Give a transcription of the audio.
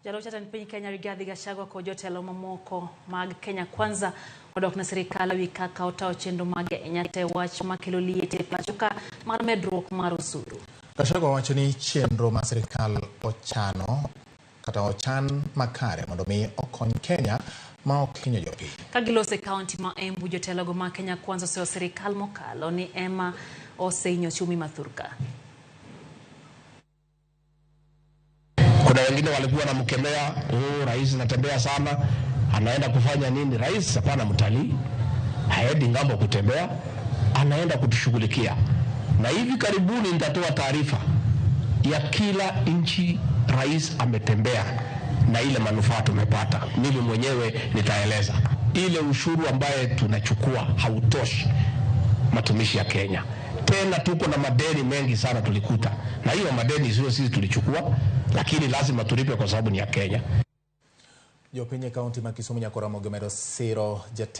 Jaloch jatend piny Kenya Rigathi Gachagua kod jotelo mamoko mag Kenya Kwanza odok ne sirikal ewi kaka otayo chenro mag nyate wach makelo liet e pacho ka mar medruok mar osuru. Gachagua wacho ni chenro ma sirikal ochano kata ochan makare mondo mi okony Kenya ma ok hinyo jopiny. Ka giloso e kaunti ma Embu, jotelogo mag Kenya Kwanza oseyo sirikal mokalo ni ema osehinyo ochumi ma thurka. Kuna wengine walikuwa wanamkemea, oh, rais anatembea sana, anaenda kufanya nini? Rais hapana mtalii, haendi ngambo kutembea, anaenda kutushughulikia. Na hivi karibuni nitatoa taarifa ya kila nchi rais ametembea na ile manufaa tumepata. Mimi mwenyewe nitaeleza. Ile ushuru ambaye tunachukua hautoshi matumishi ya Kenya. Tena tuko na madeni mengi sana tulikuta, na hiyo madeni sio sisi tulichukua, lakini lazima tulipe kwa sababu ni ya Kenya. Jopiny e kaunti ma Kisumu nyaka Ramogi omedo siro jatend